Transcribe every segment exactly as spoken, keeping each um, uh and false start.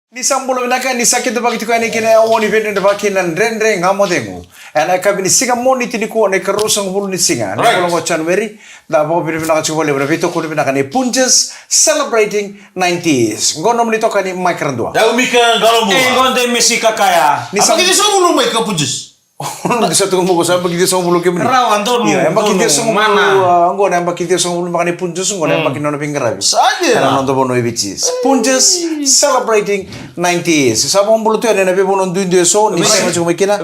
Ni sa bula vinaka, ni sa kidavaki tiko yani kina e oni vei nena vaki na Dredre Ga Mo Cegu. Ena yakavi ni siga Moniti nikua na ikaruasagavulu ni siga ni vula qo o January. Da vakavinavinaka tiko vakalevu na veitokoni vinaka ni Punjas celebrating nineties. Qo nomuni tokani Mike Radua. Dau Mika Galomu. E qo de Misi Kakaya. Ni sa Mike Punjas. Ni sa tuku muku sa yabaki ciwasagavulu kemuni. Rawa donu. Ia, yabaki ciwasagavulu, ah, qo na yabaki ciwasagavulu maka ni Punjas, qo na yabaki nona veiqaravi. Sa dina. Ena noda vanua e Viti. Punjas celebrating ninety years. Sa vakabula tu yani ena veivanua duidui eso ni sema tiko mai kina.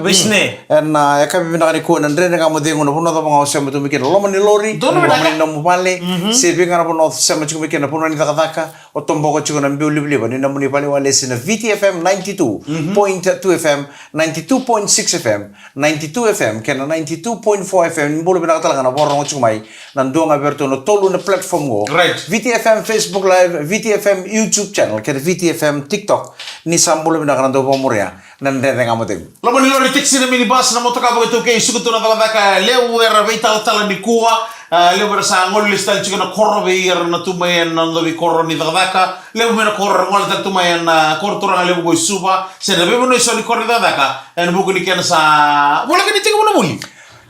Ena yakavi vinaka nikua na Dredre Ga Mo Cegu, na vanua cava ga o sema tu mai kina. Loma ni lori, loma ni nomu vale. Se vei ga na vanua o sema tiko mai kina, vanua ni cakacaka. O toboka tiko na biu livaliva ni nomuni vale walesi na Viti F M ninety-two point two F M, ninety-two point six F M, ninety-two F M kei na ninety-two point four F M. Ni bula vinaka tale ga na vakarorogo tiko mai na dua ga vei iratou na tolu na platform qo. Right. Viti F M Facebook Live, Viti F M YouTube channel kei na Viti F M TikTok. Ni sa bula vinaka na dau vakamuria na Dredre Ga Mo Cegu. Loma ni lori, taxi, na minibus, na motoka vakaitaukei, suka tu na cakacaka, levu era veitalatala nikua, ah, levu era sa gole lesu tale tiko na koro vei ira na tu mai ena noda veikoro ni cakacaka, levu mai na koro era gole tale tu mai ena koro turaga levu qo i Suva, se na veivanua eso ni koro ni cakacaka, ena vuku ni kena sa voleka ni tekivu na vuli.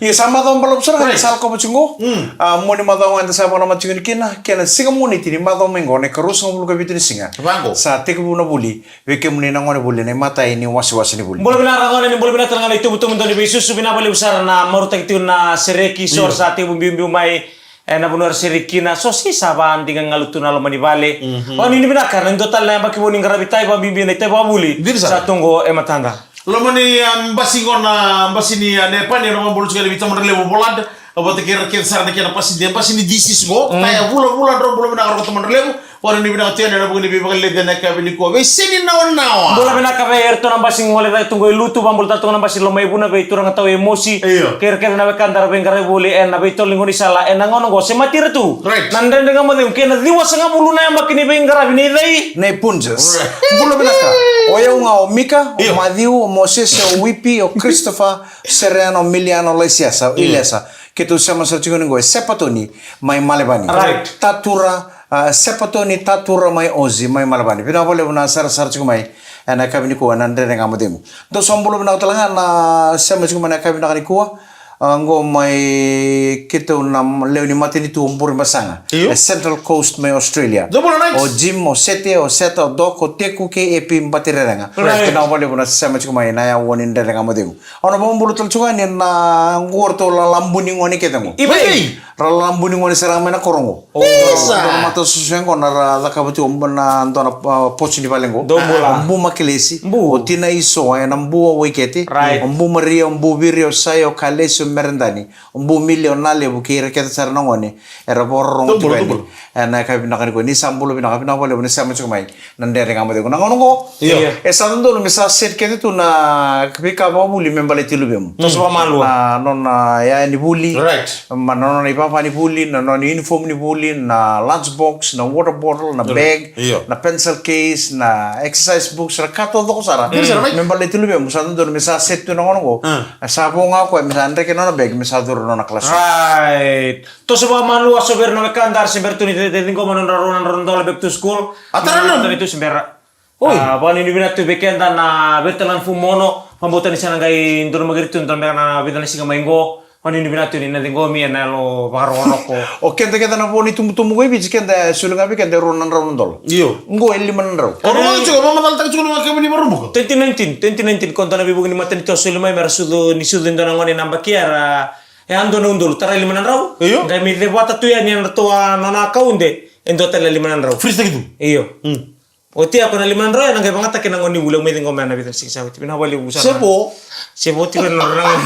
Ia sa macawa balavu sara ga ni sa lakova tiko qo. Mm. Ah, mua ni macawa ga eda sa vakanamata tiko yani kina, kei na siga Moniti ni macawa mai qo na ikaruasagavulu ka vitu ni siga. Vaqo. Sa tekivu na vuli. Vei kemuni na gone vuli, na imatai ni wasewase ni vuli. Bula vinaka ra gone, ni bula vinaka tale ga na itubutubu dau ni veisusu, vinaka vakalevu sara na marautaki tiko na sereki, so ra sa tekivu biubiu mai, e, na vanua era sereki kina, so se sa vadiga galu tu na loma ni vale. Mhm. Vakanuinui vinaka, na dua tale na yabaki vou ni qaravi tai, vakabibi na itai vakavuli. Dina sara. Sa tu qo e matada. Loma ni, ah, basi qo na, basi ni, ah, Nepani, era vakabula tiko na Viti Tamadra Levu Volad, vata kei ira kece sara na kena passenger, basi ni D C S qo, mm, Kaya Vulavula, drau bula vinaka, Roko Tamadra Levu, Vakanuinui vinaka tu yani ena vuku ni veivakaleleci ena yakavi nikua. Veiseni nawanawa. Bula vinaka vei iratou na basi gole cake tu qo i Lutu, vakabula tale tu ga na basi Lomaivuna vei turaga tau e Mosi. Io. Kei ira kece na wekada era veiqaravi voli ena veitolo ni gaunisala ena gauna qo, semati ira tu. Right. Na Dredre Ga Mo Cegu kei na ciwasagavulu na yabaki ni veiqaravi nei cei? Nei Punjas. Right. Bula vinaka. O yau ga o Mika, o, io, Mathiu, o Moses, o Wipi, o Christopher, Sereno, Miliano, Laisiasa, mm, Ilesa. Keitou sema sara tiko ni qo e Sepatoni mai Malevani. Right. Tatura, ah, Sepatoni, Tatura mai Ozi mai Malevani. Vinaka vakalevu na sarasara tiko mai ena yakavi nikua ena Dredre Ga Mo Cegu. Dou sa bula vinaka tale ga na sema tiko mai na yakavi vinaka nikua. Ah, qo mai keitou na lewe ni matanitu o Burebasaga. Io. E Central Coast mai Australia. Dou bula, nice. O Jim, o Sete, o Seta, o Doc, o Teku kei Epi Batirerega. Right. Vinaka vakalevu na sema tiko mai na yawa ni Dredre Ga Mo Cegu. Au na vakabula tale tiko ga ni na qo ratou lalabu ni gone kece qo. I vei? Ra lalabu ni gone sara ga mai na koro qo. Isa. Dua na matasusu qo na ra cakava tiko na dua na, ah, posi ni vale qo. Dou bula. O Bu Makelesi. Bu. O Tina Isoa, ena Bu o Waikete. Right. O Bu Maria, o Bu Viri, o Sai, o Kalesi, o Meredani. O Bu Mili, o Nalevu, kei ira kece sara na gone. Era vakarorogo tiko yani. Dou bula, dou bula. Ena yakavi vinaka nikua, ni sa bula vinaka, vinaka vakalevu na sema tiko mai na Dredre Ga Mo Cegu. Na gauna qo, io, e sa dodonu me sa set kece tu na veika vakavuli me baleti luvemu. Toso vakamalua. Na nona yaya ni vuli. Right. Ma na nona ivava ni vuli, na nona uniform ni vuli, na lunch box, na water bottle, na bag, io, na pencil case, na exercise books, na ka taucoko sara. Mm. Me baleti luvemu, sa dodonu me sa set tu na gauna qo. Mm. Sa vo ga o koya me sa dreke na nona bag, me sa curu na nona classroom. Right. Toso vakamalua, so vei ira na wekada era se bera tu ni ciqoma na nodra rua na drau na dola back to school. A tara na. Tara tu se bera. Oi. Ah, vakanuinui vinaka tu vei keda na vei ira tale na Fumono. Vakabauta ni sa na qai donumaki ira tu, donumaka na vica na siga mai qo. Vakanuinui vinaka tu ni na ciqomi ena yalo vakarokoroko. O keda, keda na vo ni tubutubu qo i Viti, keda e soli ga vei keda e rua na drau na dola. Io. Qo e lima na drau. O rau tiko, vakamacalataka tiko na weka ni Vakaraubuka. Twenty nineteen, twenty nineteen, ko dua na veivuke ni matanitu a soli mai me ra sucu, ni sucu e dua na gone na yabaki era E a dua na udolu, tara e lima na drau. Io. Qai mai cevata tu yani e ratou a nona akaude, e dua tale na lima na drau. Freeze-taki tu. Io. Mm. Oti ya ko na lima na drau ya na qai vagataki na gone ni vuli, au mai ciqoma ya na vica na siga sa oti. Vinaka vakalevu sara. Se vo. Se vo tiko na nodra gone.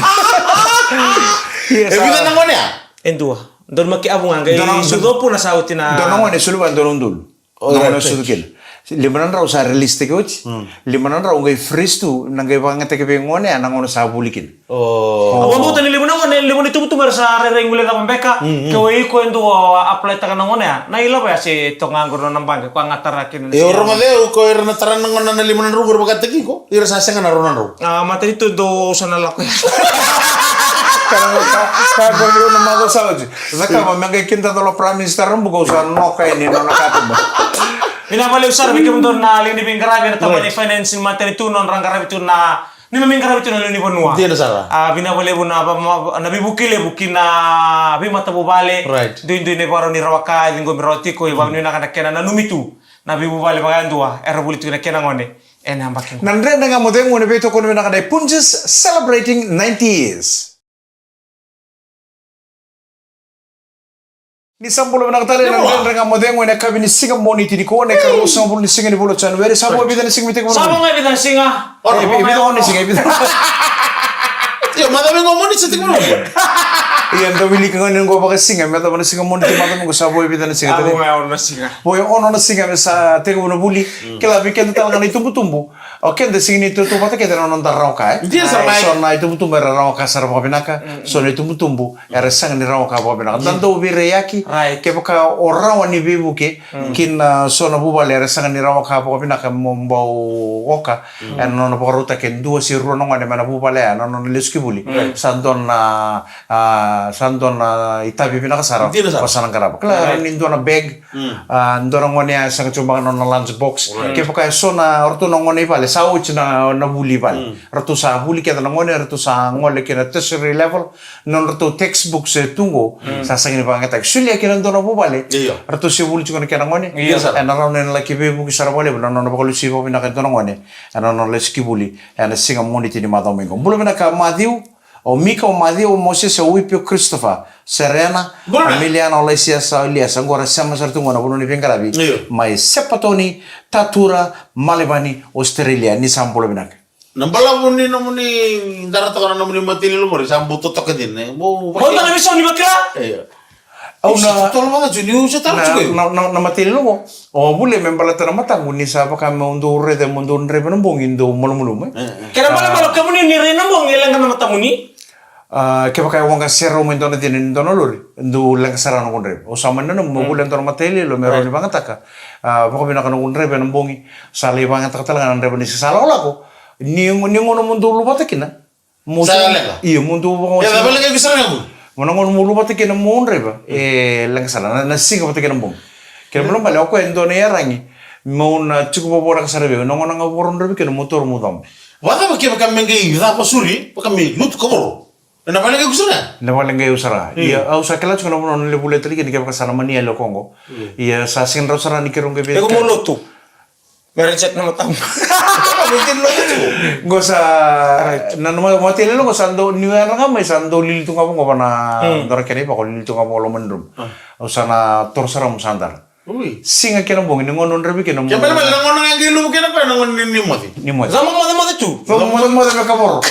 E vica na gone ya? E dua. Dua na maki avu ga, qai sucu o Puna sa oti na. Dua na gone, soli vua e dua na udolu. O, na gone right, sucu kina. Lima na drau sa release-taki oti. Mm. Lima na drau qai freeze tu, na qai vakayagataki vei gone ya na gauna sa vuli kina. O. Au vakabauta ni levu na gone, levu na itubutubu era sa rairai guilecava beka. Mm, mm. Ke o iko e dua o apply-taka na gone ya, na ilavo ya se toka ga qori na nona baqe, ko a ga tara kina na. E, o ira maceu, ko ira na tara na gone na lima na drau, ko ira vakayagataki iko, ira sa sega na rua na drau. A, matanitu dou sa na lako ya. Ka na, ka, ka, ka, na macawa sa oti. Cakava me qai kidacala o Prime Minister Rabuka, au sa noka yani nona katuba. Vinaka vakalevu sara vei kemudou na lewe ni veiqaravi ena tabana ni finance ni matanitu, nodra qaravi tu na neimami qaravi tu na lewe ni vanua. Dina sara. A, vinaka vakalevu na va- ma- na veivuke levu ki na veimatavuvale. Right. Duidui na ivakarau ni rawa ka e ciqomi rawa tiko, e vakavinavinaka na kena nanumi tu na veivuvale vakayadua era vuli tiko na kena gone ena yabaki qo. Na Dredre Ga Mo Cegu ena veitokoni vinaka na Punjas, celebrating ninety years. Ni sa bula vinaka tale na Dredre Ga Mo Cegu ena yakavi ni siga Moniti nikua, na ikaruasagavulu ni siga ni vula o January. Sa vo e vica na siga me tekivu? Sa vo ga e vica na siga. E vica, e vica na siga, e vica. Io, macawa qo Moniti sa tekivu. Ia, da wilika ga ni qo vakasiga me yacova na siga Moniti, macawa qo sa vo e vica na siga. Vo e ono na siga me sa tekivu na vuli. Kila, vei keda tale ga na itubutubu, o keda sega ni tautauvata kece na noda rawa ka, e? Dina sara. So na itubutubu era rawa ka sara vakavinaka, so na itubutubu era sega ni rawa ka vakavinaka. Da dau veiraiyaki. Right. Kevaka o rawa ni veivuke ki na so na vuvale era sega ni rawa ka vakavinaka, mo bau oka ena nona vakarautaki e dua se rua na gone mai na vuvale ya ena nona lesu ki vuli. Right. Sa dua na, a, sa dua na itavi vinaka sara. Dina sara. Ko sa na qarava. Kila, right, ni dua na bag, a, dua na gone ya e sega tiko beka na nona lunch box. Right. Kevaka e so na, o ratou na gone i vale, sa oti na, na vuli i vale. Ratou sa vuli kece na gone, ratou sa gole ki na tertiary level, na nodratou textbooks e tu qo, sa sega ni vakayagataki. Solia ki na dua na vuvale, io, ratou se vuli tiko na kena gone. Io. Ena rawa ni na laki veivuke sara vakalevu na nona vakalesui vakavinaka e dua na gone ena nona lesu ki vuli ena siga Moniti ni macawa mai qo. Bula vinaka Maciu. O Mika, o Maciu, o Mosese, o Uipi, o Christopher, Serena, o Miliana, o Laisiasa, o Iliasa, qo ra sema sara tu qo na vanua ni veiqaravi. Io. Mai Sepatoni, Tatura, Malevani, Australia, ni sa bula vinaka. Na balavu ni nomuni dara toka na nomuni mateni lomori, sa bau totoka dina, e? Bau vaki- Bau toka na veisau ni vakila? Io. Au na, totolo vaka tu, ni u sa tara tu na, na, na, na mateni lomo. O vuli me baleta na mataqu ni sa vaka meu dau raica meu dau draiva na bogi dau malumalumu, e? E, e. Kena balebale o kemuni ni rai na bogi e leqa na matamuni. A, kevaka e waqa serau mai dua na cina ni dua na lori, dau leqa sara na noqu draiva. Au sa mani nanuma meu vuli e dua na matailoilo me rawa ni vagataka. A, vakavinaka noqu draiva ena bogi, sa lai vagataka tale ga na draiva ni sa lakolako. Ni, ni gauna mo dau luvata kina. Mo sa leqa. Io, mo dau vaka. E, sa leqa ki sara ga. Mo na gauna mo luvata kina mo draiva. E leqa sara na, na siga vata kina bogi. Kena balebale o koya e dua na iyaragi. Mo na tiko vakavinaka sara vei au. Na gauna ga vakadraiva kina mo toro mo cava. Vakacava kevaka me qai cava suri, vaka me lutu kavoro. Na vale qai kusara? Na vale qai kusara. Ia, au sa kila tiko na vanua na levu lai tali kina kevaka sa na mani yale o koqo. Ia sa sega ni rawa sara ni keirau qai vei. Eko mo lotu. Mera jet na matamu. Qo sa, na, na, na matailoilo qo sa dau, niu yadra ga mai sa dau lili tu ga vaqo vana, dau ra kena ivako lili tu ga vaqo loma ni rumu. Au sa na toro sara mo sa dara. Ui. Siga kei na bogi, ni gauna o draiva kina mo. Kena balebale na gauna ga e qai luvu kina o koya na gauna ni, ni moce. Ni moce. Sa mo mocemoce tu. Sa mo mocemoce me kavoro.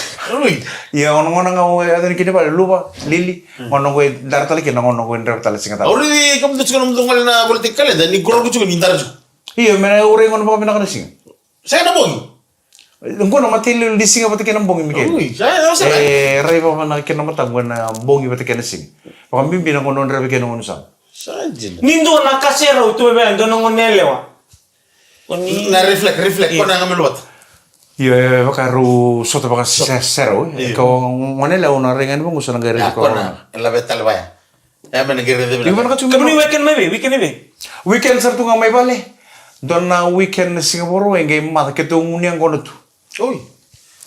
Ui. Ia, gauna, gauna ga o yaco yani kina vale, luva, lili. Gauna qo e dara tale kina, gauna qo e draiva tale siga tale. Au raici kemudou tiko na nomudou gole na volitaki kaleda, ni qoroqo tiko ni dara tiko. Io, me na urai gauna vakavinaka na siga. Sega na bogi. Qo na matailoilo ni siga vata kei na bogi, Mikaeli. Ui, sa, sa, sa. E, raiva vana kei na mataqu ena bogi vata kei na siga. Vakabibi na gauna o draiva kei na gauna sa. Sa dina. Ni dua na ka serau tu vei, dua na gone yalewa. Oni na reflect, reflect, io, ko na ga me luvata. Io, e, vaka rau sota vaka se-, serau, e. Io. Ka gone yalewa na rai ga ni vangu sa na qai rai. Io, ko na, e lave tale vaya. E, me na qai raica vei. Io, vaka tu. Kemuni weekend mai vei, weekend mai vei? Weekend sara tu ga mai vale. Dua na weekend na siga Vakarauwai e qai maca keitou gunu yaqona tu. Oi.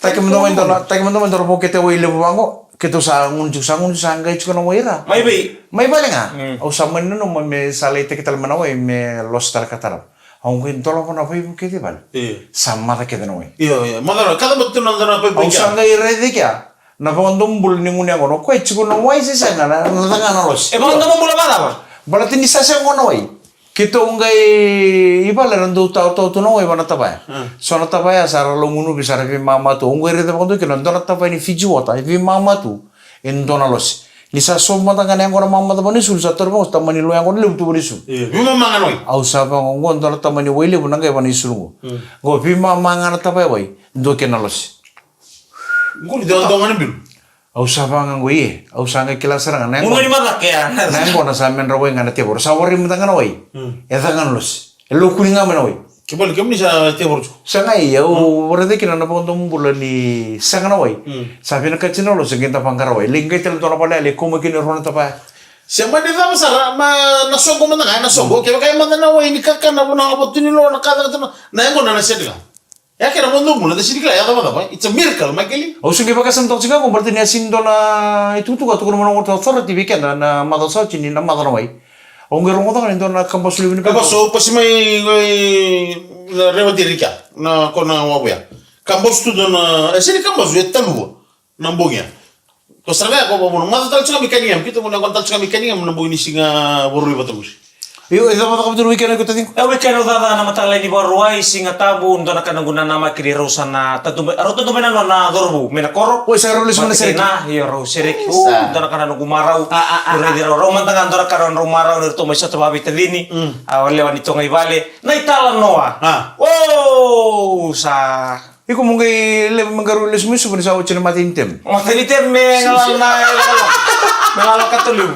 Taki mada mai dua na, taki mada mai dua na vokete wai levu vaqo. Keitou sa gunu tiko, sa gunu tiko, sa qai tiko na wai ra. Mai vei? Mai vale ga. Mm. Au sa mani nanuma me sa lai taki tale mai na wai me losi tale ka tarava. Au qai dolava na vaivuke i vale. Io. Sa maca kece na wai. Io, io. Maca na, kaca mada tu na dua na paipai. Au sa qai raica kea na vakadomobula ni gunu yaqona, o koya e tiko na wai se sega, na, na caka na losi. E vakadomobula vakacava? Baleta ni sa sega na wai. Keitou qai i vale era dau taotao tu na wai vaka na tavaya. Mm. So na tavaya sa ra laugunuvi, sa ra veimama tu. Au qai raica vakadua kina dua na tavaya ni Fiji Water e veimama tu e dua na losi. Ni sa sobu mada ga na yaqona mamaca vaka na isulu, sa tauri vaqo, tamani lo yaqona levu tu vaka na isulu. Io, veimama ga na wai. Au sa vaqo, qo dua na tamani wai levu na qai vaka na isulu qo. Mm. Qo veimama ga na tavaya wai, dua kei na losi. Qo ni dua, dua ga na bilo. Au sa vaqo, ie, au sa qai kila sara ga na yaqona. Gunu ni maca kea. Na yaqona sa medra wai ga na tevoro. Sa warai mada ga na wai. Mm. E caka ga na losi. E lokuni ga mai na wai. Ke bale, kemuni sa tevoro tu. Sa qai, au, mm, waraica kina na vakadomobula ni sega na wai. Mm. Sa vinakati na losi, qai da vaqara wai. Lai qai tale dua na vale, lai kauma kina e rua na tavaya. Se mani cava sara, ma na soqo mada ga, na soqo. Kevaka e maca na wai ni kakana, vuna ga vatu ni lo na ka caka tana. Na yaqona na sedi ga. Ya kena mo domu, na sedi kila, ya cava cava. It's a miracle, Michael. Au se qai vakasama toka tiko ga, baleta ni a sini dua na itukutuku, a tukuna mai na water authority vei keda, na maca sa tini, na maca na wai. Au qai rogoca ga ni dua na kabasu levu ni kabasu, pasi mai, mai, na rewa diri kea, na kona wavuya. Kabasu tu dua na, e sini kabasu, e talua. Na bogi ya. Ko sara ga ya ko vavuna. Maca tale tiko ga mai Cunningham. Keitou gone yaqona tale tiko ga mai Cunningham na bogi ni siga Vakarauwai vata musi. Io, e cava caka vata na weekend ko taciko? E weekend au caka na mataka lailai ni Vakarauwai, Siga Tabu, dua na ka noqu nanamaki ni rau sa na tadu mai, rau tadu mai na nona na cauravou, mai na koro. Oi, sa rau lesu mai na sereki. Na, io, rau sereki. Io, sa. Dua na ka noqu marau. A, a, a, rau raici rau, rau mada ga dua na ka rau marau, ni ratou mai sota vakaveitacini. Mm. A, o lewa ni toga i vale. Na italanoa. A. O, sa Iko mo qai levu me qaravi lesu mai Suva ni sa oti na maternity leave. Maternity leave me galala na, me galala, me galala kato levu.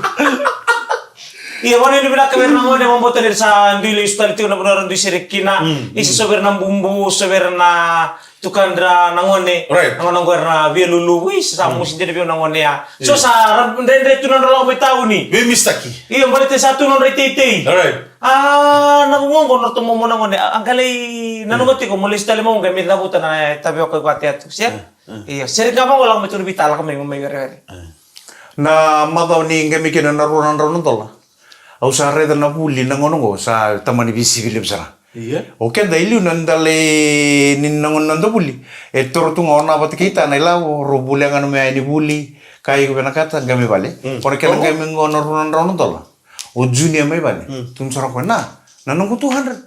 Ia, vakanuinui vinaka vei ira na gone, vakabauta ni ra sa dui lesu tale tiko na vanua era dui sereki kina. Mm, mm. Isa, so vei ira na bubu, so vei ira na tukadra na gone. Right. Na gone qo era na via luluvu, isa, sa mosi dina vei au na gone ya. So sa ra dredre tu na nodra lako mai tauni. Veimisitaki. Ia, baleta sa tu na nodra iteitei. Right. A, na vuqa oqo na ratou momo na gone, a, a qai lai nanuma tiko mo lesu tale mai, qai mai cavuta na tavioka i vata ya tu, se? Ia, sere ga vaqo, lako mai tu na veitalanoa, lako mai, mai werewere. Na macawa ni qai mai kina na rua na drau na dola. Au sa raica na vuli na gauna oqo, sa tamani veisivi levu sara. Ia. O keda e liu na da lai ni na gauna na noda vuli. E toro tu ga o na vata kei ta na ilavo, rau vuli ga na mai ni vuli, ka iko vinakata, qai mai vale. Mm. Ko na kena qai mai qo na rua na drau na dola. O Junior mai vale. Mm. Tukuna sara o koya, na, na noqu two hundred.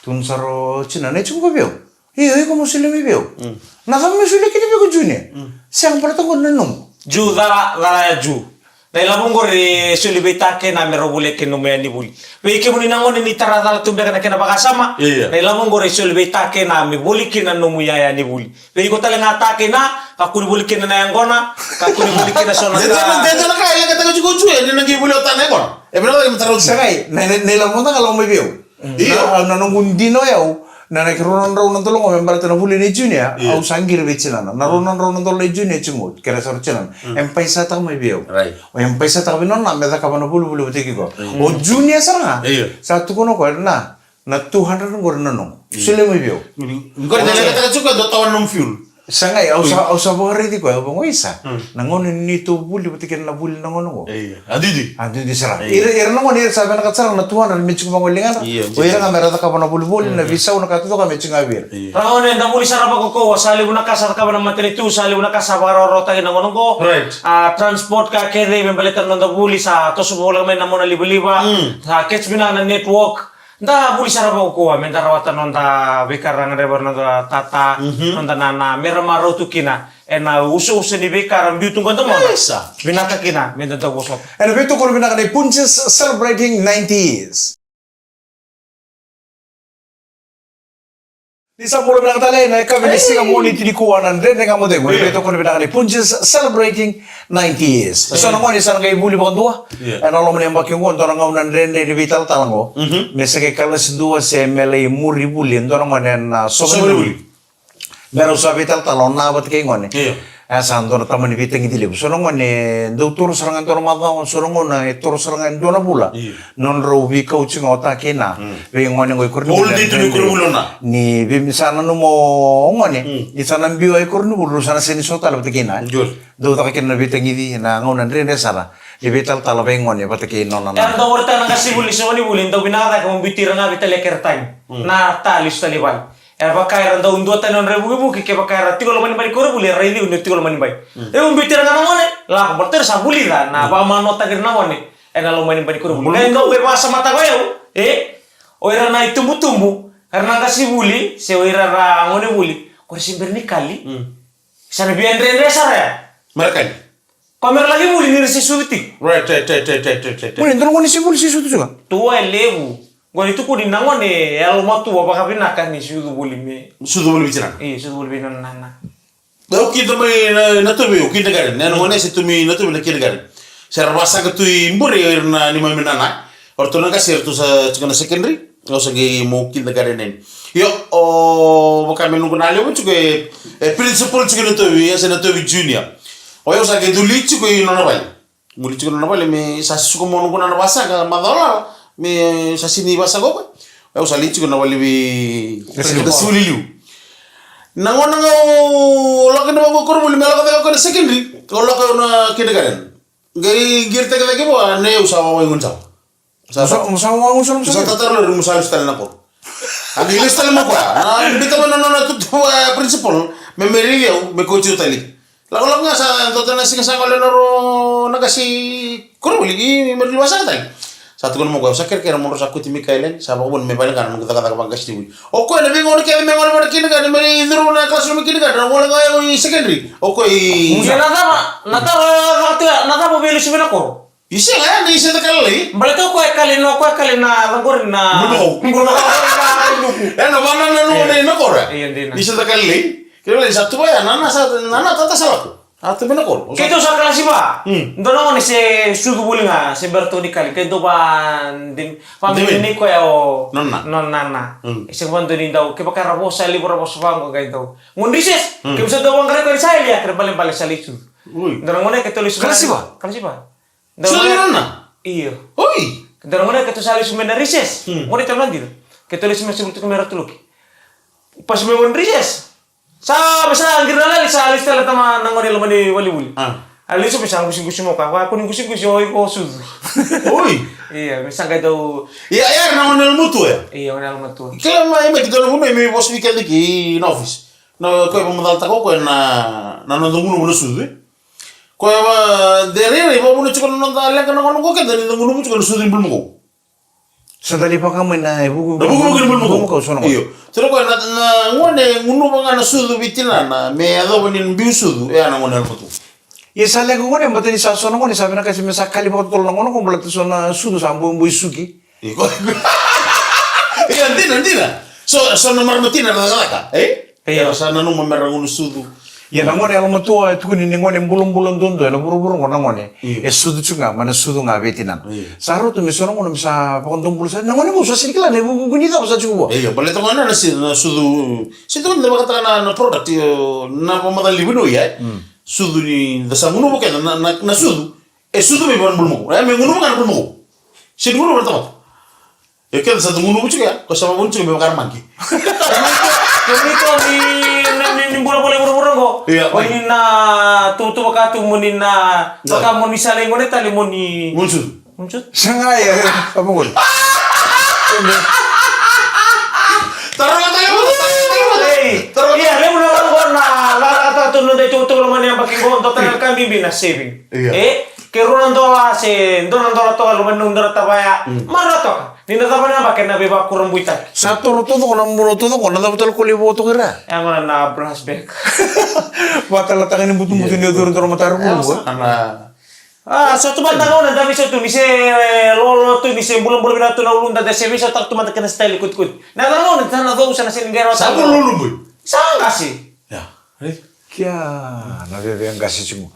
Tukuna sara o Junior, na tiko qo vei au. Io, iko mo solia mai vei au. Mm. Na cava me solia kina vei iko Junior? Mm. Sega, baleta qo na nomu. Ju, cala, cala ya Ju. Na ilavo qori e soli vei ta kei na me rau volia kina nomu yaya ni vuli. Vei kemuni na gone ni tara cala tu beka na kena vakasama. Io. Na ilavo qori e soli vei ta kei na me voli kina nomu yaya ni vuli. Vei iko tale ga ta kei na, kakua ni voli kina na yaqona, kakua ni voli kina so na ka. Dede na, dede na ka e leqataka tiko o Ju, e, ni na qai voli o ta na yaqona. E vinaka cake me tara o Ju. Sa qai, na, na, na ilavo mada ga lako mai vei au. Mm. Io. Na, na noqu dina o yau, na, na ke rua na drau na dola qo me baleta na vuli nei Junior, io, au sa qiri vei tinana. Na rua na drau na dola nei Junior tiko qo, kere sara o tinana. Mm. E baisataka mai vei au. Right. E baisataka vei nona, me cakava na volivoli vata kei koya. Mm. O Junior sara ga, io, sa tukuna o koya, na, na two hundred qori na noqu. Mm. Solia mai vei au. Mm. Qori na leqataka tiko e dua tawa na nomu fuel. Sa qai, au sa, au sa vakaraici koya, au vaqo, isa. Mm. Na gauna ni neitou vuli vata kei na vuli na gauna qo. Io. A duidui. A duidui sara. Io. Ira, ira na gone ira sa vinakata sara na two hundred me tiko vaqo e ligadra. Io. O ira ga me ra cakava na volivoli, na veisau, na ka taucoko me tiko ga vei ira. Io. Ra gone, da vuli sara vakaukauwa, sa levu na ka sa cakava na matanitu, sa levu na ka sa vakarawarawataki na gauna qo. Right. A, transport ka kece me baleta na noda vuli sa toso voleka mai na monalivaliva. Mm. Sa catch vinaka na network. Da vuli sara vakaukauwa me da rawata noda veika ra gadreva na noda tata, mhm, noda nana, me ra marau tu kina ena usausa ni veika ra biu tu qo e domoda. Isa. Vinaka kina me da dau vosota. Ena veitokoni vinaka nei Punjas celebrating ninety years. Ni sa bula vinaka tale ena yakavi ni siga Moniti nikua na Dredre Ga Mo Cegu. Ena veitokoni vinaka nei Punjas celebrating ninety years. So na gone sa na qai vuli vakadua. Io. Ena loma ni yabaki oqo, dua na gauna dredre ni veitalatala oqo. Mhm. Me sa qai kalasi dua se me lai muri vuli, dua na gone ena sova ni vuli. Me rau sa veitalatala o na vata kei gone. Io. E sa dua na tamani veitagici levu. So na gone dau toro sara ga e dua na macawa, so na gauna e toro sara ga e dua na vula. Io. Nodrau veikauti ga o ta kei na. Mm. Vei gone qo i koronivuli. Holiday tu i koronivuli o na. Ni vei me sa nanuma o gone. Mm. Ni sa na biu i koronivuli, rau sa na sega ni so tale vata kei na. Io. Dau caka kina na veitagici, na gauna dredre sara ni veitalatala vei gone vata kei nona na. Era dau waritaka na qasenivuli, sova ni vuli, dau vinaka cake mo biuti ira ga vei tale kera tagi. Mm. Na ta lesu tale i vale. E vaka era dau duatani nodra ivukivuki, kevaka era tiko loma ni bai ni koronivuli, era raici iko ni tiko loma ni bai. Mm. E, mo biuti ira ga na gone, lako, baleta era sa vulica na, mm, vakamanoataki ira na gone ena loma ni bai ni koronivuli. Bula. Ka e dau vakasamataka o yau, e, o ira na itubutubu, era na qasenivuli se o ira na gonevuli, ko ra se bera ni kali. Mm. Sa na via dredre sara ya. Mera kali. Ko mera laki vuli ni ra se sucu tiko. Right, right, right. Gone, dua na gone se vuli se sucu tiko. Tua e levu. Qo ni tukuni na gone e yalomatua vakavinaka ni sucu vuli me. Sucu vuli vei tinana. Io, sucu vuli vei nona nana. Au kida mai na, na tovi, au kindergarten. Na gone se tu mai na tovi na kindergarten. Se ra vasaqa tu i bure o ira na neimami nana. O ratou na qase, o ratou sa tiko na secondary. Au sa qai mai kindergarten yani. Io, o vaka me noqu na levu tiko e, e principal tiko na tovi, e se na tovi junior. O yau sa qai duli tiko i nona vale. Gole tiko na vale me sa suka mo na guna na vasaqa macawa lala me sa sini vasaqa o koya. Au sa lai tiko na vale vei Dasuli liu. Na gona ga au lako na vaqo koronivuli me lako cake o koya na secondary, au lako au na kindergarten. Qai qiri cake cake vua na yau sa wawa i gone sava. Sa sa wawa i gone sava. Sa tataro lori musa lesu tale na koro. A qai lesu tale mai koya na bita mai na nona tutu principal me me raici au me coach au tale. Lakolako ga sa dua tale na siga sa gole na ro na qase i koronivuli i me raici vasaqa tale. Sa tukuna mai koya sa kerekere mo dro sa kuti mai kailani sa vakavuna me vale ga na noqu cakacaka vakaqase ni vuli. O koya na veigauna kece me gole vata kina ga ni me raici curu na classroom kina ga na gole ga i secondary. O koya i na cava na taro na cava vei lesu vei na koro. I sega ya ni sega ka lalai. Baleta o koya e kali na o koya e kali na caqori na bulumokau. Bulumokau na iluku. E na vana na nua na ina koro ya. Ni sega ka lalai. Kei lalai sa tuva ya na na sa na na tata sa lako. A tuva na koro. Keitou sa kalasi va. Dua na gone se sucu voli ga se bera toka ni kali keitou va dini. Famili ni koya o nona nona. E sega va dua ni dau kevaka ra vosa levu ra vosa vaqo qai dau. Gone rises. Keitou sa dau vaqarai koya ni sa elia kere balebale sa lai sucu. Dua na gone keitou lai sucu. Kalasi va. Kalasi va. Soli nona. Io. Oi. Dara gone keitou sa lesu mai na recess. Gone tau na dina. Keitou lesu mai na sivitu mai Ratu Loki. Pas mai gone recess. Sa me sa qiri na lali sa lesu tale tama na gone loma ni valivuli. A lesu mai sa gusigusi mo ka va koni gusigusi o iko sucu. Oi. Ia me sa qai dau. Ia ia na gone lomatua ya. Ia gone lomatua. Kila mai mai keitou na gone mai vosa vei keda ki na office. Na koya vamacala taka o koya na na noda gunu na sucu. Koya va de rairai vakavuna tiko na noda leqa na gauna qo keda ni da gunuva tiko na sucu ni bulumakau. Sa dali vaka mai na e vuku na vukuvuku ni bulumakau. Io. Tira koya na na gone gunuva ga na sucu vei tinana me yacova ni biu sucu e a na gone na matu. Ia sa leqa gone bata ni sa so na gone sa vinaka se me sa kali vakatotolo na gone ko baleta so na sucu sa boi boi suki. Iko. Ia dina dina. So so na marama tina na cakacaka e. Ia sa nanuma me ra gunu sucu. Ia na gone yalomatua e tukuni ni gone bulabula duadua ena vuravura oqo na gone e sucu tu ga ma na sucu ga vei tinana. Sa rauta me so na gone me sa vakadobula sa na gone vou sa sini kila na ivukuvuku ni cava sa tiko vua. Ia baleta gone na si na sucu. Sini tukuni na vakataka na na product io na vamacala ni vanua ia e sucu ni da sa gunuva keda na na sucu. E sucu mai vua na bulumakau e me gunuva ga na bulumakau. Sini gunuva na tamata. E keda sa tu gunuva tiko ya ko sa vavuni tiko me vakaramaki. Kemito ni ni ni bulabula e vuravura oqo. Ia o ni na tuvatuvaka tu mo ni na vaka mo ni sa lai gone tale mo ni. Mo ni sucu. Mo ni sucu. Sega ia. Vavugoni. Taro tale mo. Taro. Ia levu na lagona lagona tatu no dai tuvatuvaka mo ni abaki go dota na kabibi na saving. E ke rua na dola se dua na dola toka loma ni dua na tavaya. Marau toka ni na cava na yabaki na veivakurabuitaki. Sa toro tocoko na bula tocoko na cava tale ko lai vo toka ira. E gona na brush back. Vatalataka ni butubutu ni curu dua na matara vuravura. A sa tu mada gauna da visa tu ni se lolo tu ni se bulabula vinaka tu na uluda da se visa taka tu mada kena style kutikuti. Na cava gauna sa na cou sa na se ni gera sa bulabula. Sa qasi. Ia. Kia na veve qasi tiko.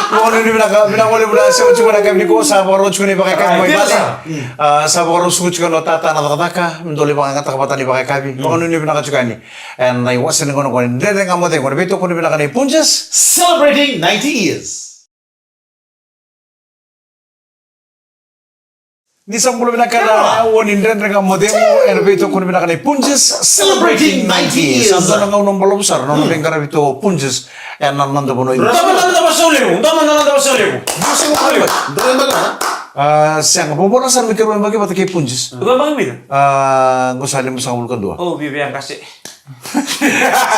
Vakanuinui vinaka vinaka vale vuna sema tiko na kavi ni ko sa vakarau tiko ni vakayakavi mai vale. Sa vakarau suku tiko na tata na cakacaka me doli vakayagataka vata ni vakayakavi. Vakanuinui vinaka tiko yani. Ena iwase ni gona gona ni Dredre Ga Mo Cegu ena veitokoni vinaka nei Punjas. Celebrating ninety years. Ni sa bula vinaka na o ni Dredre Ga Mo Cegu ena veitokoni vinaka nei Punjas. Celebrating ninety years. Sa dua na gauna balavu sara na nona veiqaravi tu o Punjas ena noda vanua. Dua mada na cava sau levu, dua mada na cava sau levu. Sega, vovola sara me keirau yabaki vata kei Punjas. Qo sa lima sagavulu ka dua.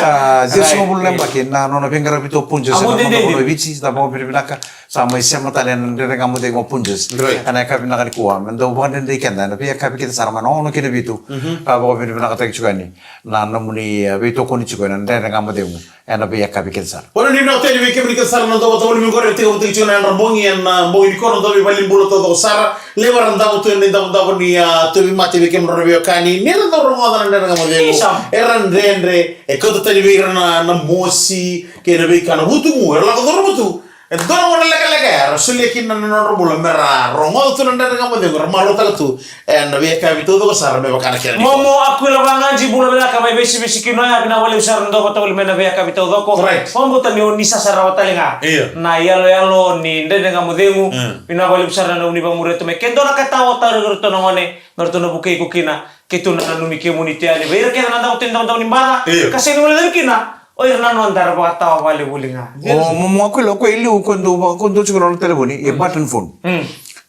Sa ciwasagavulu na yabaki na nona veiqaravi tu o Punjas ena noda vanua e Viti. Sa vakavinavinaka sa mai sema tale ena Dredre Ga Mo Cegu o Punjas ena yakavi vinaka nikua me dau vakadredrei keda ena veiyakavi kece sara mai na ono ki na vitu. Sa vakavinavinakataki tiko yani na nomuni veitokoni tiko ena Dredre Ga Mo Cegu ena veiyakavi kece sara. Vakanuinui vinaka tale vei kemuni kece sara na dau vata voli qori e tekivu tiko na yadra bogi ena bogi nikua na dau veivalenibula taucoko sara. Levu era davo tu ena idavodavo ni a tauvimate vei kemudrau na veiwekani ni ra dau rogoca na Dredre Ga Mo Cegu. Era dredre e kauta tani vei ira na mosi kei na veika na vutugu era lako curuma tu. E dua na gauna lekaleka ya era solia kina na nodra bula me ra rogoca tu na Dredre Ga Mo Cegu, ra marautaka tu ena veiyakavi taucoko sara me vaka na kena nikua. Momo Akuila Vaqadri, bula vinaka mai Vaisivisi, kina oya, vinaka vakalevu sara na dau vakatavuli mai na veiyakavi taucoko. Right. Vakabauta ni o ni sa sarava tale ga. Io. Na iyaloyalo ni Dredre Ga Mo Cegu. Mm. Vinaka vakalevu sara na nomuni vakamuria tu mai. Ke dua na ka tawa tauri iratou na gone, me ratou na vukei iko kina. Keitou na nanumi kemuni tu yani vei ira kece na dau tei daudau ni baca. Io. Ka sega ni guilecavi kina o ira na noda era vakatawa vale voli ga. O Momo Akuila, o koya e liu, o koya dau va-, o koya dau tiko na nona talevoni, e button phone. Mm.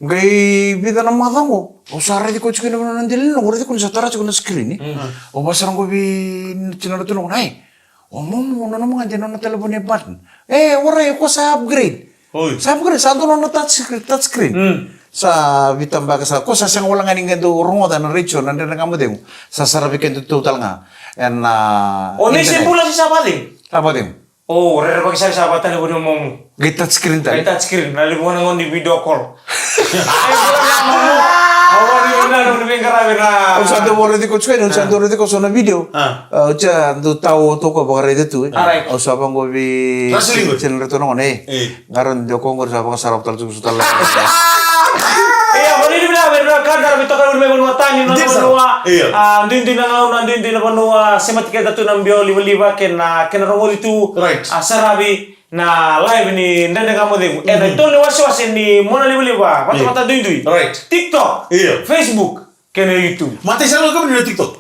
Qai vica na macawa qo, au sa raici koya tiko ena vanua na dela ni noqu, raici koya ni sa tara tiko na screen. Mm. Au vaka sara qo vei tinana tu na gone, "Ai, o Momo, o nona magade na nona talevoni e button." "E, warai, o koya sa upgrade." Oi. Sa upgrade, sa dua na nona touch screen, touch screen. Mm. Sa veitabaka sa, o koya sa sega wale ga ni qai dau rogoca na retio na Dredre Ga Mo Cegu. Sa saravi keda tu tale ga ena, o ni se internet. Bula se sa vakacegu? Sa vakacegu. O, rerevaki sara sa vakatalevoni o Momo. Qai touch screen tale. Qai touch screen, na levu ga na gauna ni video call. Ai, bula ga Momo. Au via ni vinaka na nomuni veiqaravi na. Au sa dau vakaraici koya tiko yani, au sa dau raici koya so na video. Ah. Ah, au sa dau tau tu koya vakaraica tu, e. Alright. Au sa vaqo vei. Wrestling. Channel ratou na gone, e. E. Qara ni dua ko qori sa vakasarava tale tiko so tale. Ia, voli ni vinaka, vinaka, vinaka, vinaka, vinaka, vinaka, vinaka, tani, na vanua. Ia. A, duidui na gauna, duidui na vanua, semati keda tu na biau livaliva, kena, kena rogoci tu. Right. A, saravi na live ni Dredre Ga Mo Cegu. Ena itolu ni wasewase ni mona livaliva, vata, vata duidui. Right. TikTok. Ia. Facebook, kena YouTube. Matai sara ga kemuni na TikTok.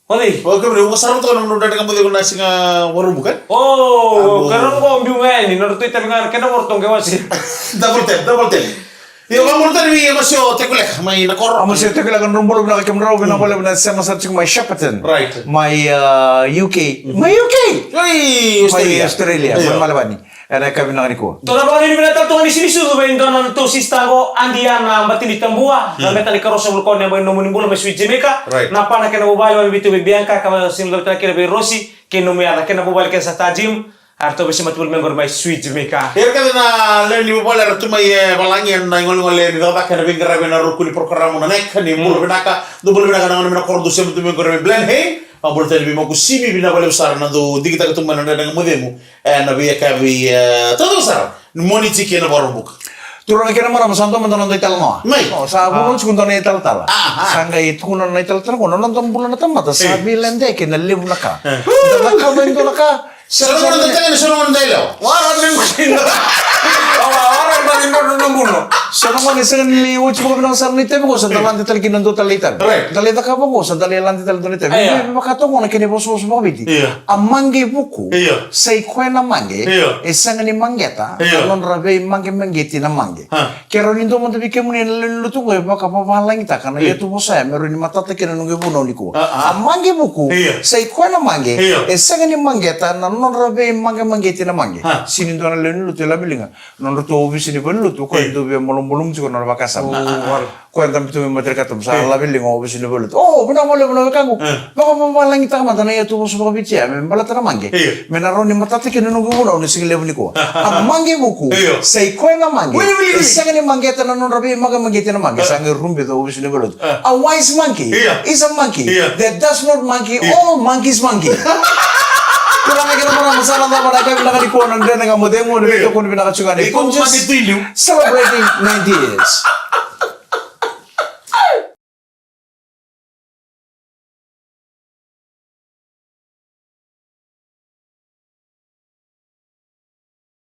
O cei? O kemuni, au sarava toka na nomudrau Dredre Ga Mo Cegu na siga Vakaraubuka. O, ka rau qo biu ga yani, nodratou itavi ga, kena qo ratou qai wase. Double tap, double tap. Io, vakamuria tale vei Amasio Tekuleka mai Nakoro. Amasio Tekuleka, drau bula vinaka kemudrau, vinaka vakalevu na sema sara tiko mai Shepparton. Right. Mai, uh, U K. Mai U K. Oi, mai Australia. Australia, mai Melbourne. Ena yakavi vinaka nikua. Tou na vakanuinui vinaka tale tu ga ni sinisucu vei dua na nodatou sista qo, Adiana Batinitabua, na meta ni karua sagavulu ka ono na yabaki ni nomuni bula mai Sweet Jamaica. Right. Na pana kei na vuvale, mai vei tou vei Bianca, ka vakasinisucu tale kina vei Rosi, kei nomu yaca, kei na vuvale kei na sa ta gym, eratou veisemati voli mai qori mai Sweet Jamaica. Ia, kei na lewe ni vuvale era tu mai, e, valagi ena igolegole ni cakacaka ena veiqaravi ena ruku ni porokaramu na Neck, ni bula vinaka, dou bula vinaka na gone mai Nakoro, dou semati tu mai qori mai Blenheim, a bula tale vei Makusimi, vinaka vakalevu sara na dou digitaka tu mai na Dredre Ga Mo Cegu. E, na veiyakavi, e, taucoko sara ni Moniti kei na Vakaraubuka. Turaga kei na marama, sa dua mada na noda italanoa. Mai. O, sa vunau tiko dua na italatala. Aha. Sa qai tukuna na italatala qo, na noda bula na tamata sa veiladeyaki ena levu na ka. E. Da cakava e dua na ka. Sa na gone da tagane, sa na gone da yalewa. Wara me gone. Wara me gone na buno. Sa na gone sega ni oti vakavinaka sara na itavi qo, sa da lade tale kina dua tale na itavi. Right. Da lai cakava qo, sa da lai lade tale dua na itavi. Io. Me vaka toka qo na kena ivosavosa vakaviti. Io. A maqe vuku. Io. Sa i koya na maqe, io, e sega ni maqeta, io, na nodra veimagemageti na maqe. Ha. Ke rawa ni dua mada vei kemuni na lewe ni lotu qo e vakavavalagitaka na, io, iyatuvosa ya me rawa ni matata kina na noqu ivunau nikua. A, a. A maqe vuku, io, sa i koya na maqe, io, e sega ni maqeta na nodra veimagemageti na maqe. Ha. Sega ni dua na lewe ni lotu e laveliga na nodratou ovisa ni valenilotu, o koya, io, e dau via malumalumu tiko na nona vakasama. A, a, a. Koya dabe tu mai Matarikatabu, sa, io, laveliga o ovisa ni valenilotu. O, vinaka vakalevu na wekaqu. E. Vakavavalagitaka mada na iyatuvosa vakaviti ya me baleta na maqe. Io. Me na rawa ni matata kina na noqu ivunau ena siga levu nikua. A maqe vuku, io, sa i koya na maqe. Wait, wait, wait. E sega ni maqeta na nodra veimagemageti na maqe. E. Sa qai rubeca o ovisa ni valenilotu. E. A wise monkey, io, is a monkey, io, that does not monkey, io, all monkeys monkey. Turaga kei na marama, sa na cava na yakavi vinaka nikua na Dredre Ga Mo Cegu, ni, io, veitokoni vinaka tiko ga ni, io, Punjas, celebrating ninety years.